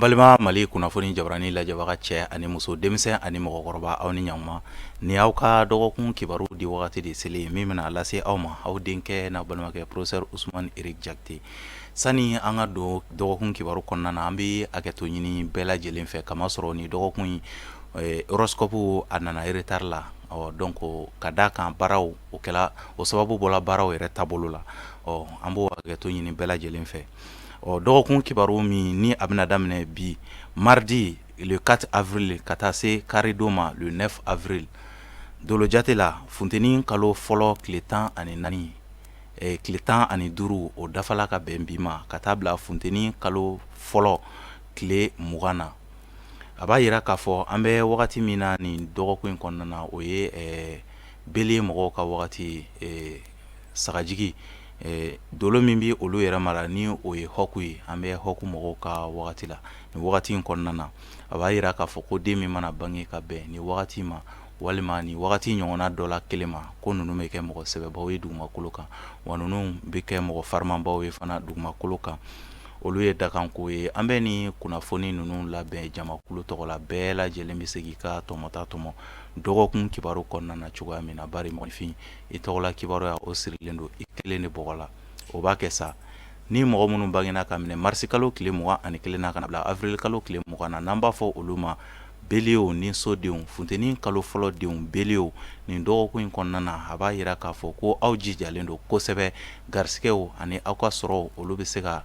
An balima Mali kunnafoni jabarani lajɛbaga cɛ ani muso, denmisɛn ani mɔgɔkɔrɔba, aw ni ɲakuma. Ni aw ka dɔgɔkun kibaru di wagati de selen min bɛna lase aw ma, aw denkɛ n'a balimakɛ professeur Usumani Eric Jakite. Sani an ka don dɔgɔkun kibaru kɔnɔna na, an bɛ hakɛto ɲini bɛɛ lajɛlen fɛ, kamasɔrɔ ni dɔgɔkun in horoscope a nana retard la. Ɔ donc ka d'a kan baaraw o kɛla o sababu bɔra baaraw yɛrɛ taabolo la. Ɔ an b'o hakɛto ɲini bɛɛ lajɛlen fɛ. Ɔ dɔgɔkun kibaru min ni a bɛna daminɛ bi mardi le 4 avril ka taa se karidon ma le 9 avril, dolojate la, funteni kalo fɔlɔ tile 14, tile 15, o dafala ka bɛn bi ma ka taa bila funteni kalo fɔlɔ tile 20 na. A b'a jira k'a fɔ an bɛ wagati min na nin dɔgɔkun in kɔnɔna na, o ye bélier mɔgɔw ka wagati ye, sagajigi dolo min bɛ olu yɛrɛ mara ni o ye Hɔku ye. An bɛ Hɔku mɔgɔw ka wagati la nin wagati in kɔnɔna na. A b'a jira k'a fɔ ko den min mana bange ka bɛn nin wagati ma walima nin wagati ɲɔgɔnna dɔ la kelen ma, ko ninnu bɛ kɛ mɔgɔ sɛbɛbaw ye dugumakolo kan, wa ninnu bɛ kɛ mɔgɔ farimanbaw ye fana dugumakolo kan. Olu ye dakanko ye. An bɛ nin kunnafoni ninnu labɛn jamakulu tɔgɔ la. Bɛɛ lajɛlen bɛ se k'i ka tɔmɔta tɔmɔ dɔgɔkun kibaru kɔnɔna na cogoya min na, bari mɔgɔninfin i tɔgɔla kibaruya o sirilen don i kelen de bɔgɔ la. O b'a kɛ sa ni mɔgɔ minnu bangena ka minɛ marisi kalo tile 21 na ka na bila avril kalo tile 20 na, n'an b'a fɔ olu ma bélier ni sodenw, funteni kalo fɔlɔ denw bélier, nin dɔgɔkun in kɔnɔna na, a b'a jira k'a fɔ ko aw jijalen don kosɛbɛ. Garisigɛw ani aw ka sɔrɔw, olu bɛ se ka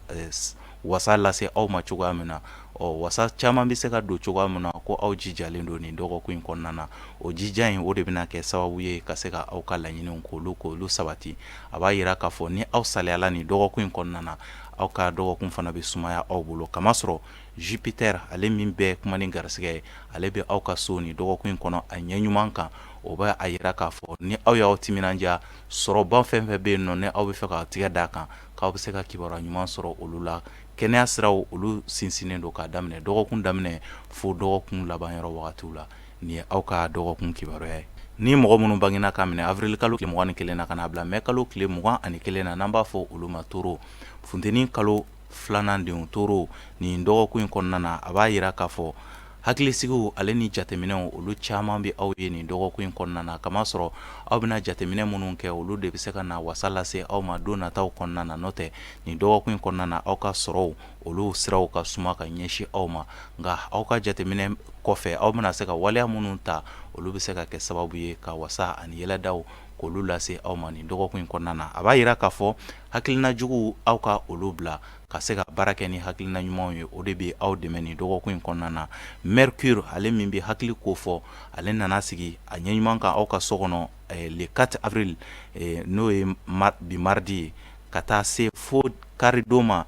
wasa lase aw ma cogoya min na, ɔ wasa caman bɛ se ka don cogoya min na, ko aw jijalen don nin dɔgɔkun in kɔnɔna na. O jija in, o de bɛna kɛ sababu ye ka se ka aw ka laɲiniw k'olu sabati. A b'a jira k'a fɔ ni aw saliyala nin dɔgɔkun in kɔnɔna na, aw ka dɔgɔkun fana bɛ sumaya aw bolo, kamasɔrɔ Jupiter, ale min bɛ kuma ni garisigɛ ye, ale bɛ aw ka so nin dɔgɔkun in kɔnɔ a ɲɛ ɲuman kan. O bɛ a jira k'a fɔ ni aw y'aw timinandiya, sɔrɔba fɛn fɛn bɛ yen nɔ, ni aw bɛ fɛ k'aw tigɛ d'a kan, k'aw bɛ se ka kibaruya ɲuman sɔrɔ olu la. Kɛnɛya siraw, olu sinsinnen don k'a daminɛ dɔgɔkun daminɛ fo dɔgɔkun laban yɔrɔ wagatiw la. Nin ye aw ka dɔgɔkun kibaruya ye. Ni mɔgɔ minnu bangena ka minɛ avril kalo tile 21 na ka n'a bila mai kalo tile 21 na, n'an b'a fɔ olu ma taureau, funteni kalo filanan denw taureau, nin dɔgɔkun in kɔnɔna na, a b'a jira k'a fɔ hakilisigiw ale ni jateminɛw, olu caman bɛ aw ye nin dɔgɔkun in kɔnɔna na, kamasɔrɔ aw bɛna jateminɛ minnu kɛ, olu de bɛ se ka na wasa lase aw ma don nataw kɔnɔna na. N'o tɛ, nin dɔgɔkun in kɔnɔna na, aw ka sɔrɔw, olu siraw ka suma ka ɲɛsin aw ma. Nka aw ka jateminɛ kɔfɛ, aw bɛna se ka waleya minnu ta, olu bɛ se ka kɛ sababu ye ka wasa ani yɛlɛdaw k'olu lase aw ma nin dɔgɔkun in kɔnɔna na. A b'a jira k'a fɔ hakilina jugu, aw ka olu bila ka se ka baara kɛ ni hakilina ɲumanw ye, o de bɛ aw dɛmɛ nin dɔgɔkun in kɔnɔna na. Mercure, ale min bɛ hakili ko fɔ, ale nana sigi a ɲɛ ɲuman kan aw ka so kɔnɔ le 4 avril, n'o ye bi mardi ye, ka taa se fo karidon ma.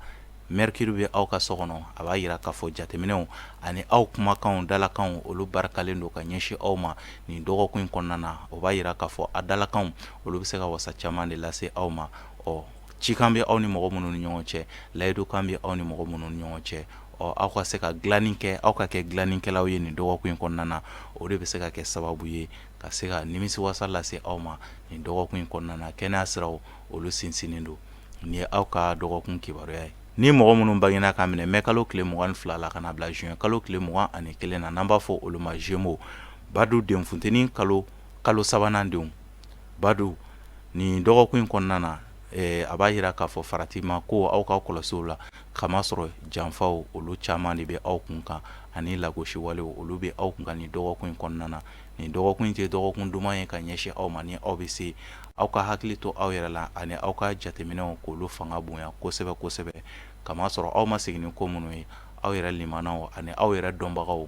Mercure bɛ aw ka so kɔnɔ. A b'a jira k'a fɔ jateminɛw ani aw kumakanw, dalakanw, olu barikalen don ka ɲɛsin aw ma nin dɔgɔkun in kɔnɔna na. O b'a jira k'a fɔ a dalakanw, olu bɛ se ka wasa caman de lase aw ma. Ɔ cikan bɛ aw ni mɔgɔ minnu ni ɲɔgɔn cɛ, layidukan bɛ aw ni mɔgɔ minnu ni ɲɔgɔn cɛ, ɔ aw ka se ka dilanni kɛ, aw ka kɛ dilannikɛlaw ye nin dɔgɔkun in kɔnɔna na. O de bɛ se ka kɛ sababu ye ka se ka nimisiwasa lase aw ma nin dɔgɔkun in kɔnɔna na. Kɛnɛya siraw, olu sinsinnen don. Nin ye aw ka dɔgɔkun kibaruya ye. Ni mɔgɔ minnu bangena ka minɛ mai kalo tile 22 la ka na bila juin kalo tile 21 na, n'an b'a fɔ olu ma Gémeaux, badu den, funteni kalo sabanan denw badu, nin dɔgɔkun in kɔnɔna na, a b'a jira k'a fɔ faratima ko aw ka kɔlɔsi la, kamasɔrɔ janfaw, olu caman de bɛ aw kun kan, ani lagosiwalew, olu bɛ aw kun kan nin dɔgɔkun in kɔnɔna na. Nin dɔgɔkun in tɛ dɔgɔkun duman ye ka ɲɛsin aw ma. Ni aw bɛ se, aw ka hakili to aw yɛrɛ la ani aw ka jateminɛw k'olu fanga bonya kosɛbɛ kosɛbɛ, kamasɔrɔ aw ma segin ni ko minnu ye, aw yɛrɛ limanaw ani aw yɛrɛ dɔnbagaw,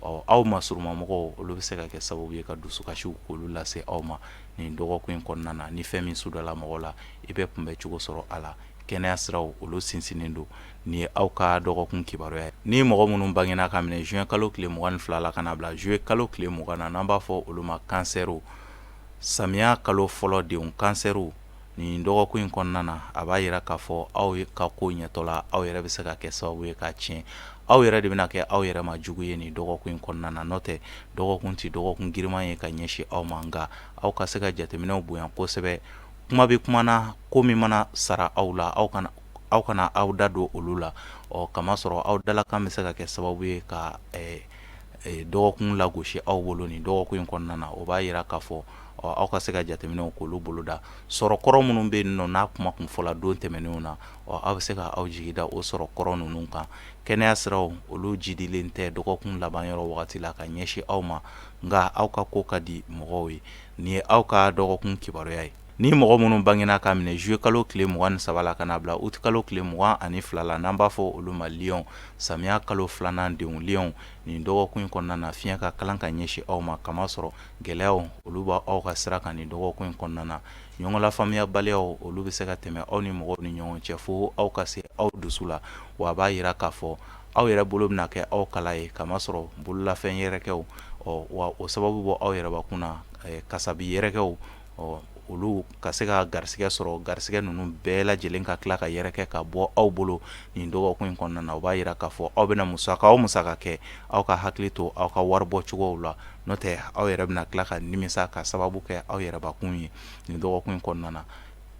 ɔ aw masurumamɔgɔw, olu bɛ se ka kɛ sababu ye ka dusukasiw k'olu lase aw ma nin dɔgɔkun in kɔnɔna na. Ni fɛn min sudala mɔgɔ la, i bɛ kunbɛn cogo sɔrɔ a la. Kɛnɛya siraw, olu sinsinnen don. Nin ye aw ka dɔgɔkun kibaruya ye. Ni mɔgɔ minnu bangena ka minɛ juin kalo tile 22 la ka na bila juillet kalo tile 20 na, n'an b'a fɔ olu ma kansɛriw, samiya kalo fɔlɔ denw kansɛriw, nin dɔgɔkun in kɔnɔna na, a b'a jira k'a fɔ aw ka ko ɲɛtɔla, aw yɛrɛ bɛ se ka kɛ sababu ye k'a tiɲɛ. Aw yɛrɛ de bɛna kɛ aw yɛrɛ ma jugu ye nin dɔgɔkun in kɔnɔna na. N'o tɛ, dɔgɔkun tɛ dɔgɔkun giriman ye ka ɲɛsin aw ma, nka aw ka se ka jateminɛw bonya kosɛbɛ. Kuma bɛ kuma na, ko min mana sara aw la, aw kana Aw kana aw da don olu la, ɔ kamasɔrɔ aw dalakan bɛ se ka kɛ sababu ye ka dɔgɔkun lagosi aw bolo nin dɔgɔkun in kɔnɔna na. O b'a jira k'a fɔ aw ka se ka jateminɛw k'olu boloda. Sɔrɔ kɔrɔ minnu bɛ yen nɔ, n'a kuma kun fɔla don tɛmɛnenw na, ɔ aw bɛ se ka aw jigi da o sɔrɔ kɔrɔ ninnu kan. Kɛnɛya siraw, olu jidilen tɛ dɔgɔkun laban yɔrɔ wagati la ka ɲɛsin aw ma, nka aw ka ko ka di mɔgɔw ye. Nin ye aw ka dɔgɔkun kibaruya ye. Ni mɔgɔ minnu bangena k'a minɛ juillet kalo tile 23 la ka n'a bila août kalo tile 22 la, n'an b'a fɔ olu ma lion, samiya kalo filanan denw, lion, nin dɔgɔkun in kɔnɔna na, fiɲɛ ka kalan ka ɲɛsin aw ma, kamasɔrɔ gɛlɛyaw, olu b'aw ka sira kan nin dɔgɔkun in kɔnɔna na. Ɲɔgɔn lafaamuyabaliyaw, olu bɛ se ka tɛmɛ aw ni mɔgɔw ni ɲɔgɔn cɛ fo aw ka se aw dusu la. Wa a b'a jira k'a fɔ aw yɛrɛ bolo bɛna kɛ aw kala ye, kamasɔrɔ bololafɛn yɛrɛkɛw, ɔ wa o sababu bɔ aw yɛrɛbakun na, kasabi yɛrɛkɛw, ɔ olu ka se ka garisɛgɛ sɔrɔ, garisɛgɛ ninnu bɛɛ lajɛlen ka tila ka yɛrɛkɛ ka bɔ aw bolo nin dɔgɔkun in kɔnɔna na. O b'a jira k'a fɔ aw bɛna musaka o musaka kɛ, aw ka hakili to aw ka wari bɔ cogow la, n'o tɛ aw yɛrɛ bɛna tila ka nimisa ka sababu kɛ aw yɛrɛbakun ye nin dɔgɔkun in kɔnɔna na.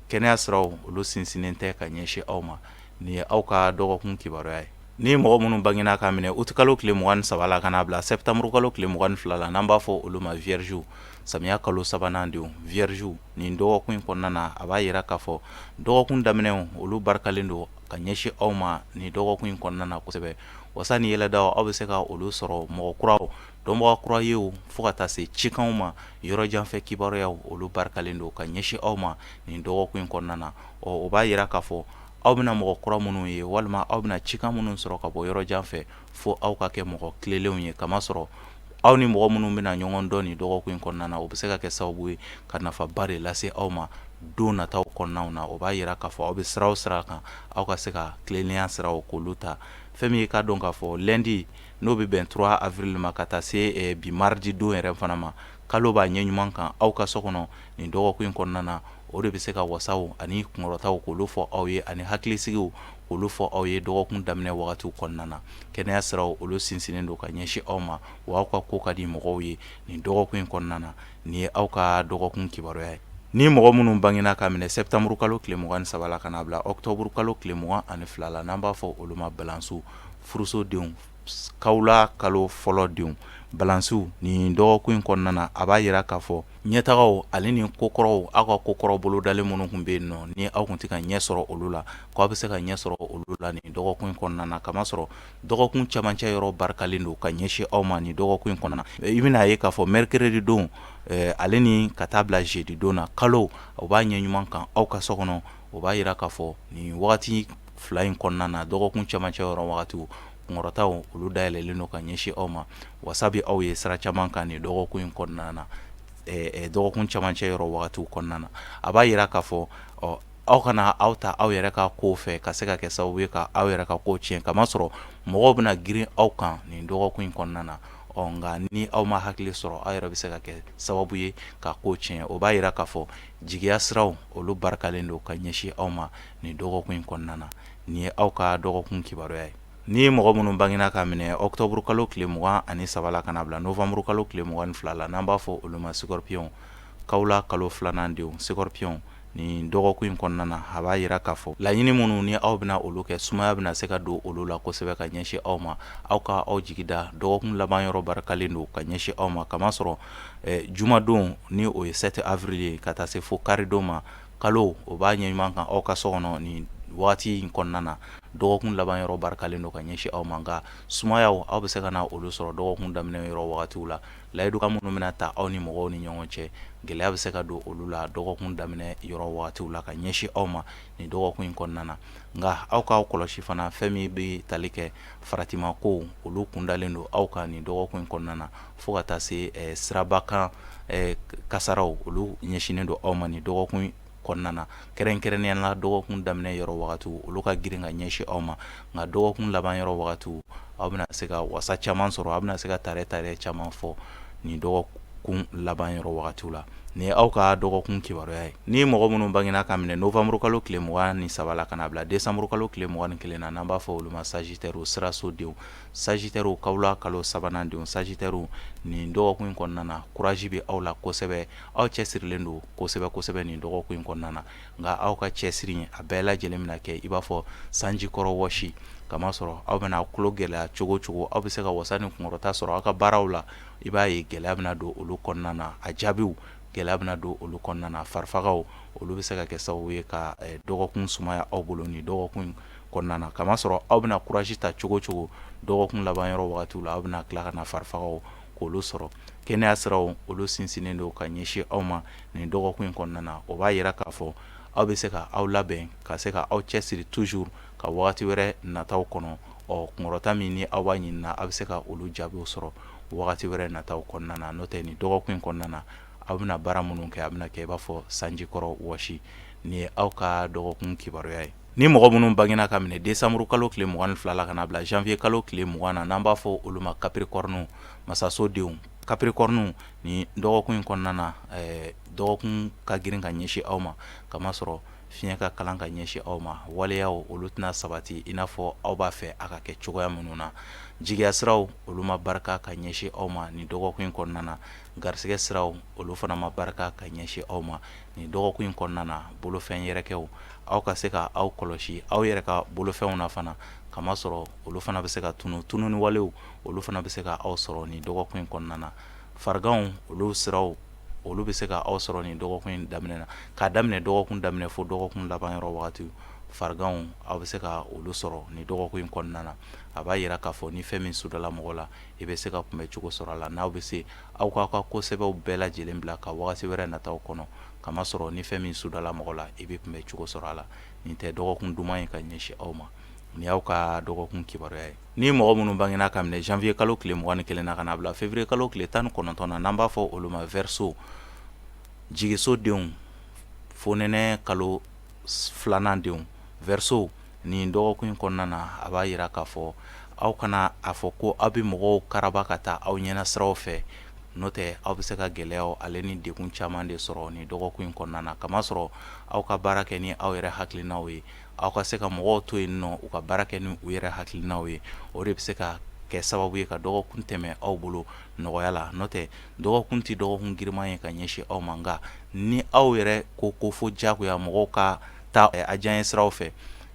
Kɛnɛya siraw, olu sinsinnen tɛ ka ɲɛsin aw ma. Nin ye aw ka dɔgɔkun kibaruya ye. Ni mɔgɔ minnu bangena k'a minɛ uti kalo tile 23 la ka n'a bila septembre kalo tile 22 la, n'an b'a fɔ olu ma vierge, samiya kalo sabanan denw, vierge, nin dɔgɔkun in kɔnɔna na, a b'a jira k'a fɔ dɔgɔkun daminɛw, olu barikalen don ka ɲɛsin aw ma nin dɔgɔkun in kɔnɔna na kosɛbɛ. Wasa ni yɛlɛdaw, aw bɛ se ka olu sɔrɔ, mɔgɔ kuraw, dɔnbaga kura yew, fo ka taa se cikanw ma yɔrɔjanfɛ kibaruyaw, olu barikalen don ka ɲɛsin aw ma nin dɔgɔkun in kɔnɔna na. Ɔ o b'a jira k'a fɔ aw bɛna mɔgɔ kura minnu ye walima aw bɛna cikan minnu sɔrɔ ka bɔ yɔrɔ jan fɛ, fo aw ka kɛ mɔgɔ tilenlenw ye, kamasɔrɔ aw ni mɔgɔ minnu bɛna ɲɔgɔn dɔn nin dɔgɔkun in kɔnɔna na, o bɛ se ka kɛ sababu ye ka nafaba de lase aw ma don nataw kɔnɔnaw na. O b'a jira k'a fɔ aw bɛ sira o sira kan, aw ka se ka tilennenya siraw k'olu ta. Fɛn min ye k'a dɔn k'a fɔ lundi, n'o bɛ bɛn 3 avril ma, ka taa se bi mardi don yɛrɛ fana ma, kalo b'a ɲɛ ɲuman kan aw ka so kɔnɔ nin dɔgɔkun in kɔnɔna na. O de bɛ se ka wasaw ani kunkɔrɔtaw k'olu fɔ aw ye, ani hakilisigiw k'olu fɔ aw ye dɔgɔkun daminɛ wagatiw kɔnɔna na. Kɛnɛya siraw, olu sinsinnen don ka ɲɛsin aw ma, wa aw ka ko ka di mɔgɔw ye nin dɔgɔkun in kɔnɔna na. Nin ye aw ka dɔgɔkun kibaruya ye. Ni mɔgɔ minnu bangena k'a minɛ septembre kalo tile 23 la ka n'a bila octobre kalo tile 22 la, n'an b'a fɔ olu ma balansiw, furusodenw, kawula kalo fɔlɔ denw, balansiw, nin dɔgɔkun in kɔnɔna na, a b'a jira k'a fɔ ɲɛtagaw ale ni kokɔrɔw, aw ka kokɔrɔ bolodalen minnu tun bɛ yen nɔ, ni aw tun tɛ ka ɲɛ sɔrɔ olu la, k'aw bɛ se ka ɲɛ sɔrɔ olu la nin dɔgɔkun in kɔnɔna na, kamasɔrɔ dɔgɔkun camancɛ yɔrɔ barikalen don ka ɲɛsin aw ma nin dɔgɔkun in kɔnɔna na. I bɛna ye k'a fɔ mercredi don ale ni ka taa bila jeudi don na, kalo o b'a ɲɛ ɲuman kan aw ka so kɔnɔ. O b'a jira k'a fɔ nin wagati fila in kɔnɔna na, dɔgɔkun camancɛ yɔrɔ wagatiw, kunkɔrɔtaw, olu dayɛlɛlen don ka ɲɛsin aw ma. Wasa bɛ aw ye sira caman kan nin dɔgɔkun in kɔnɔna na, dɔgɔkun camancɛ yɔrɔ wagatiw kɔnɔna na. A b'a jira k'a fɔ ɔ aw kana aw ta aw yɛrɛ ka kow fɛ ka se ka kɛ sababu ye ka aw yɛrɛ ka kow tiɲɛ, kamasɔrɔ mɔgɔw bɛna girin aw kan nin dɔgɔkun in kɔnɔna na. Ɔ nka ni aw ma hakili sɔrɔ, aw yɛrɛ bɛ se ka kɛ sababu ye ka ko tiɲɛ. O b'a jira k'a fɔ jigiya siraw, olu barikalen don ka ɲɛsin aw ma nin dɔgɔkun in kɔnɔna na. Nin ye aw ka dɔgɔkun kibaruya ye. Ni mɔgɔ minnu bangena k'a minɛ octobre kalo tile 23 la ka n'a bila novembre kalo tile 22 la, n'an b'a fɔ olu ma scorpion, kawula kalo filanan denw, scorpion, nin dɔgɔkun in kɔnɔna na, a b'a jira k'a fɔ laɲini minnu ni aw bɛna olu kɛ, sumaya bɛna se ka don olu la kosɛbɛ ka ɲɛsin aw ma. Aw ka aw jigi da, dɔgɔkun laban yɔrɔ barikalen don ka ɲɛsin aw ma, kamasɔrɔ jumadon, ni o ye 7 avril ye, ka taa se fo karidon ma, kalo o b'a ɲɛ ɲuman kan aw ka so kɔnɔ nin waati in kɔnɔna na. Dɔgɔkun laban yɔrɔ barikalen don ka ɲɛsin aw ma, nka sumayaw, aw bɛ se ka na olu sɔrɔ dɔgɔkun daminɛ yɔrɔ wagatiw la. Layidukan minnu bɛna ta aw ni mɔgɔw ni ɲɔgɔn cɛ, gɛlɛya bɛ se ka don olu la dɔgɔkun daminɛ yɔrɔ wagatiw la ka ɲɛsin aw ma nin dɔgɔkun in kɔnɔna na. Nka aw k'aw kɔlɔsi fana, fɛn min bɛ tali kɛ faratima kow, olu kundalen don aw kan nin dɔgɔkun in kɔnɔna na, fo ka taa se sirabakan kasaraw, olu ɲɛsinnen don aw ma nin dɔgɔkun kɔnɔna na, kɛrɛnkɛrɛnnenya la dɔgɔkun daminɛ yɔrɔ wagatiw, olu ka girin ka ɲɛsin aw ma. Nka dɔgɔkun laban yɔrɔ wagatiw, aw bɛna se ka wasa caman sɔrɔ, aw bɛna se ka tare tare caman fɔ nin dɔgɔkun laban yɔrɔ wagatiw la. Nin ye aw ka dɔgɔkun kibaruya ye. Ni mɔgɔ minnu bangena ka minɛ novembre kalo tile 23 la ka na bila décembre kalo tile 21 na, n'an b'a fɔ olu ma Sagittaire, siraso denw, Sagittaire kawula kalo sabanan denw, Sagittaire nin dɔgɔkun in kɔnɔna na, courage bɛ aw la kosɛbɛ, aw cɛsirilen don kosɛbɛ kosɛbɛ nin dɔgɔkun in kɔnɔna na. Nka aw ka cɛsiri a bɛɛ lajɛlen bɛna kɛ i b'a fɔ sanji kɔrɔ wɔsi, kamasɔrɔ aw bɛna tulo gɛlɛya cogo cogo, aw bɛ se ka wasa ni kunkɔrɔta sɔrɔ aw ka baaraw la. I b'a ye gɛlɛya bɛna don olu kɔnɔna na, a jaabiw gɛlɛya bɛna don olu kɔnɔna na, farifagaw olu bɛ se ka kɛ sababu ye ka dɔgɔkun sumaya aw bolo nin dɔgɔkun kɔnɔna na, kamasɔrɔ aw bɛna courage ta cogo cogo dɔgɔkun laban yɔrɔ wagatiw la, aw bɛna tila ka na farifagaw k'olu sɔrɔ. Kɛnɛya siraw olu sinsinnen don ka ɲɛsin aw ma nin dɔgɔkun in kɔnɔna na. O b'a yira k'a fɔ aw bɛ se ka aw labɛn ka se ka aw cɛsiri toujours ka wagati wɛrɛ nataw kɔnɔ. Ɔ kunkɔrɔta min ni aw b'a ɲini na, aw bɛ se ka olu jaabiw sɔrɔ wagati wɛrɛ nataw kɔnɔna na. N'o tɛ nin dɔgɔkun in kɔnɔna na, aw bɛna baara minnu kɛ, a bɛna kɛ i b'a fɔ sanji kɔrɔ wɔsi. Nin ye aw ka dɔgɔkun kibaruya ye. Ni mɔgɔ minnu bangena ka minɛ décembre kalo tile 22 la ka na bila janvier kalo tile 20 na, n'an b'a fɔ olu ma Capricorne, masaso denw, Capricorne nin dɔgɔkun in kɔnɔna na, dɔgɔkun ka girin ka ɲɛsin aw ma, kamasɔrɔ fiɲɛ ka kalan ka ɲɛsin aw ma. Waleyaw olu tɛna sabati i n'a fɔ aw b'a fɛ a ka kɛ cogoya minnu na. Jigiya siraw olu ma barika ka ɲɛsin aw ma nin dɔgɔkun in kɔnɔna na. Garisɛgɛ siraw olu fana ma barika ka ɲɛsin aw ma nin dɔgɔkun in kɔnɔna na. Bolofɛn yɛrɛkɛw, aw ka se ka aw kɔlɔsi aw yɛrɛ ka bolofɛnw na fana, kamasɔrɔ olu fana bɛ se ka tunu. Tununi walew olu fana bɛ se ka aw sɔrɔ nin dɔgɔkun in kɔnɔna na. Fariganw olu siraw olu bɛ se ka aw sɔrɔ nin dɔgɔkun in daminɛ na. K'a daminɛ dɔgɔkun daminɛ fo dɔgɔkun laban yɔrɔ wagati, fariganw aw bɛ se ka olu sɔrɔ nin dɔgɔkun in kɔnɔna na. A b'a yira k'a fɔ ni fɛn min sudala mɔgɔ la, i bɛ se ka kunbɛn cogo sɔrɔ a la. N'aw bɛ se, aw k'aw ka ko sɛbɛw bɛɛ lajɛlen bila ka wagati wɛrɛ nataw kɔnɔ, kamasɔrɔ ni fɛn min sudala mɔgɔ la, i bɛ kunbɛn cogo sɔrɔ a la. Nin tɛ dɔgɔkun duman ye ka ɲɛsin aw ma. Nin y'aw ka dɔgɔkun kibaruya ye. Ni mɔgɔ minnu bangena ka minɛ janvier kalo tile 21 na ka na bila février kalo tile 19 na, n'an b'a fɔ olu ma Verseau, jigiso denw, fonɛnɛ kalo filanan denw, Verseau nin dɔgɔkun in kɔnɔna na, a b'a yira k'a fɔ aw kana a fɔ ko aw bɛ mɔgɔw karaba ka taa aw ɲɛna siraw fɛ, n'o tɛ aw bɛ se ka gɛlɛyaw ale ni degun caman de sɔrɔ nin dɔgɔkun in kɔnɔna na, kamasɔrɔ aw ka baara kɛ ni aw yɛrɛ hakilinaw ye. Aw ka se ka mɔgɔw to yen nɔ u ka baara kɛ ni u yɛrɛ hakilinaw ye, o de bɛ se ka kɛ sababu ye ka dɔgɔkun tɛmɛ aw bolo nɔgɔya la. N'o tɛ dɔgɔkun tɛ dɔgɔkun giriman ye ka ɲɛsin aw ma, nka ni aw yɛrɛ ko fo diyagoya mɔgɔw ka taa a diyaɲɛ siraw fɛ,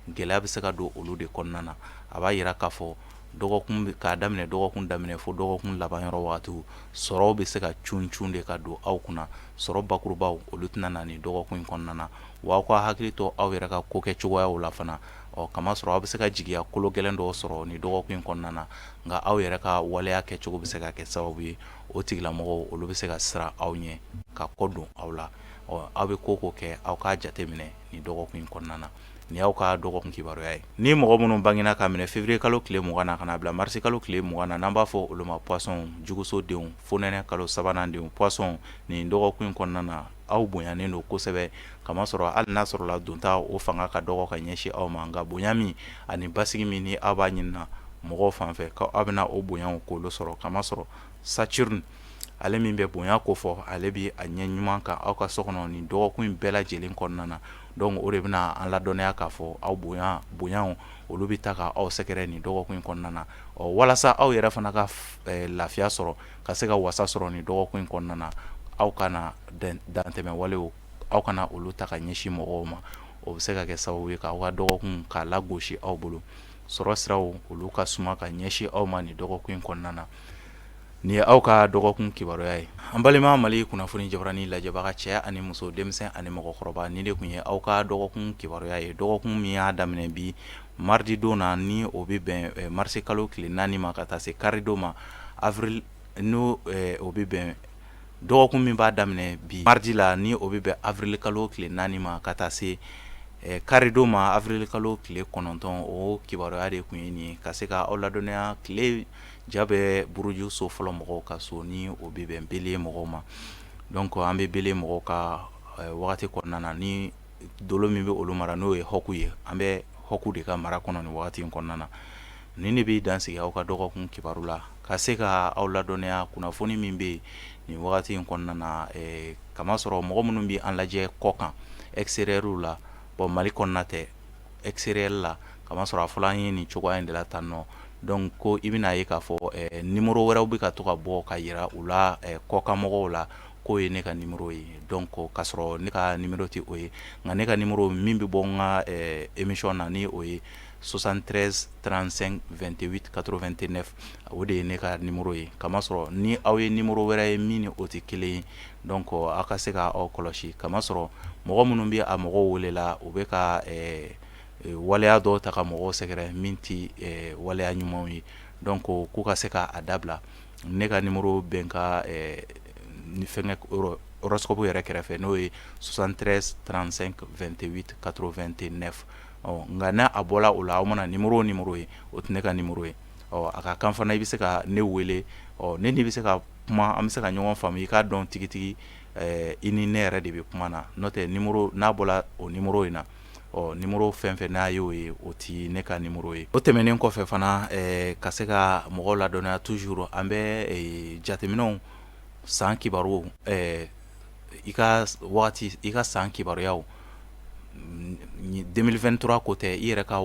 gɛlɛya bɛ se ka don olu de kɔnɔna na. A b'a yira k'a fɔ dɔgɔkun k'a daminɛ dɔgɔkun daminɛ fo dɔgɔkun laban yɔrɔ wagatiw, sɔrɔw bɛ se ka cun cun de ka don aw kunna. Sɔrɔ bakurubaw olu tɛna na nin dɔgɔkun in kɔnɔna na. Wa aw ka hakili to aw yɛrɛ ka ko kɛ cogoyaw la fana. Ɔ kamasɔrɔ aw bɛ se ka jigiya kolo gɛlɛn dɔw sɔrɔ nin dɔgɔkun in kɔnɔna na, nka aw yɛrɛ ka waleya kɛcogo bɛ se ka kɛ sababu ye o tigilamɔgɔw olu bɛ se ka siran aw ɲɛ ka kɔ don aw la. Ɔ aw bɛ ko ko kɛ, aw k'a jateminɛ nin dɔgɔkun in kɔnɔna na. Nin y'aw ka dɔgɔkun kibaruya ye. Ni mɔgɔ minnu bangena ka minɛ février kalo tile 20 na ka na bila mars kalo tile 20 na, n'an b'a fɔ olu ma poisson, juguso denw, fonɛnɛ kalo sabanan denw, poisson nin dɔgɔkun in kɔnɔna na, aw bonyanen don kosɛbɛ, kamasɔrɔ hali n'a sɔrɔla donta o fanga ka dɔgɔ ka ɲɛsin aw ma, nka bonya min ani basigi min ni aw b'a ɲinina mɔgɔw fan fɛ, ko aw bɛna o bonyaw k'olu sɔrɔ, kamasɔrɔ Saturne ale min bɛ bonya kofɔ, ale bɛ a ɲɛ ɲuman kan aw ka so kɔnɔ nin dɔgɔkun in bɛɛ lajɛlen kɔnɔna na. Donc o de bɛna an ladɔnniya k'a fɔ aw bonyaw olu bɛ taa ka aw sɛgɛrɛ nin dɔgɔkun in kɔnɔna na. Ɔ walasa aw yɛrɛ fana ka lafiya sɔrɔ, ka se ka wasa sɔrɔ nin dɔgɔkun in kɔnɔna na, aw kana dantɛmɛ walew, aw kana olu ta ka ɲɛsin mɔgɔw ma. O bɛ se ka kɛ sababu ye k'aw ka dɔgɔkun k'a lagosi aw bolo. Sɔrɔ siraw olu ka suma ka ɲɛsin aw ma nin dɔgɔkun in kɔnɔna na. Nin ye aw ka dɔgɔkun kibaruya ye. An balima Mali kunnafoni jabarani lajɛbaga cɛ ani muso, denmisɛn ani mɔgɔkɔrɔba, nin de tun ye aw ka dɔgɔkun kibaruya ye. Dɔgɔkun min y'a daminɛ bi mardi don na, ni o bɛ bɛn mars kalo tile 4 ma ka taa se karidon ma avril, n'o o bɛ bɛn dɔgɔkun min b'a daminɛ bi mardi la, ni o bɛ bɛn avril kalo tile 4 ma ka taa se karidon ma avril kalo tile 9, o kibaruya de tun ye nin ye ka se ka aw ladɔnniya. Tile ja bɛ buruju so fɔlɔ mɔgɔw ka so, ni o bɛ bɛn bélier mɔgɔw ma. Donc an bɛ bélier mɔgɔw ka wagati kɔnɔna na, ni dolo min bɛ olu mara n'o ye Hɔku ye, an bɛ Hɔku de ka mara kɔnɔ nin wagati in kɔnɔna na. Nin de bɛ dan sigi aw ka dɔgɔkun kibaru la. Ka Ka se ka aw ladɔnniya kunnafoni min bɛ yen nin wagati in kɔnɔna na, kamasɔrɔ mɔgɔ minnu bɛ an lajɛ kɔkan, extérieur la, bon, Mali kɔnɔna tɛ, extérieur la, kamasɔrɔ a fɔla an ye nin cogoya in de la tan nɔ. Donc ko i bɛna ye k'a fɔ numéro wɛrɛw bɛ ka to ka bɔ ka jira u la kɔkan mɔgɔw la k'o ye ne ka numéro ye. Donc k'a sɔrɔ ne ka numéro tɛ o ye, nka ne ka numéro min bɛ bɔ n ka émission na, ni o ye 73 35 28 89, o de ye ne ka numéro ye. Kamasɔrɔ ni aw ye numéro wɛrɛ ye min ni o tɛ kelen ye, donc aw ka se ka aw kɔlɔsi, kamasɔrɔ mɔgɔ minnu bɛ a mɔgɔw welela, u bɛ ka waleya dɔw ta ka mɔgɔw sɛgɛrɛ min tɛ waleya ɲumanw ye. Donc k'u ka se k'a dabila. Ne ka numéro bɛ n ka ni fɛnkɛ horoscope yɛrɛ kɛrɛfɛ, n'o ye 73 35 28 89. Ɔ nka n'a a bɔra o la, aw mana numéro o numéro ye, o tɛ ne ka numéro ye. Ɔ a ka kan fana, i bɛ se ka ne wele, ɔ ne ni bɛ se ka kuma, an bɛ se ka ɲɔgɔn faamu, i k'a dɔn tigitigi i ni ne yɛrɛ de bɛ kuma na. N'o tɛ, numéro n'a bɔra o numéro in na, ɔ numéro fɛn fɛn n'a y'o ye, o tɛ ne ka numéro ye. O tɛmɛnen kɔfɛ fana, ka se ka mɔgɔw ladɔnniya toujours, an bɛ jateminɛw san kibaru, i ka waati, i ka san kibaruyaw 2023 ko tɛ, i yɛrɛ ka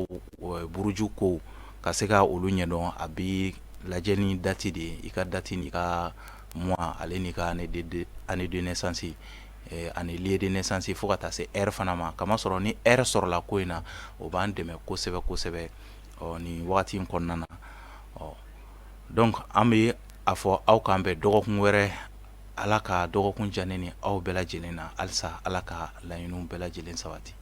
buruju ko, ka se ka olu ɲɛdɔn, a bɛ lajɛ ni date de ye, i ka date n'i ka mois, ale n'i ka année de naissance ani lieu de naissance, fo ka taa se heure fana ma. Kamasɔrɔ ni heure sɔrɔla ko in na, o b'an dɛmɛ kosɛbɛ kosɛbɛ, ɔ nin wagati in kɔnɔna na. Ɔ donc an bɛ a fɔ aw k'an bɛn dɔgɔkun wɛrɛ. Ala ka dɔgɔkun diya ne ni aw bɛɛ lajɛlen na halisa. Ala ka laɲiniw bɛɛ lajɛlen sabati.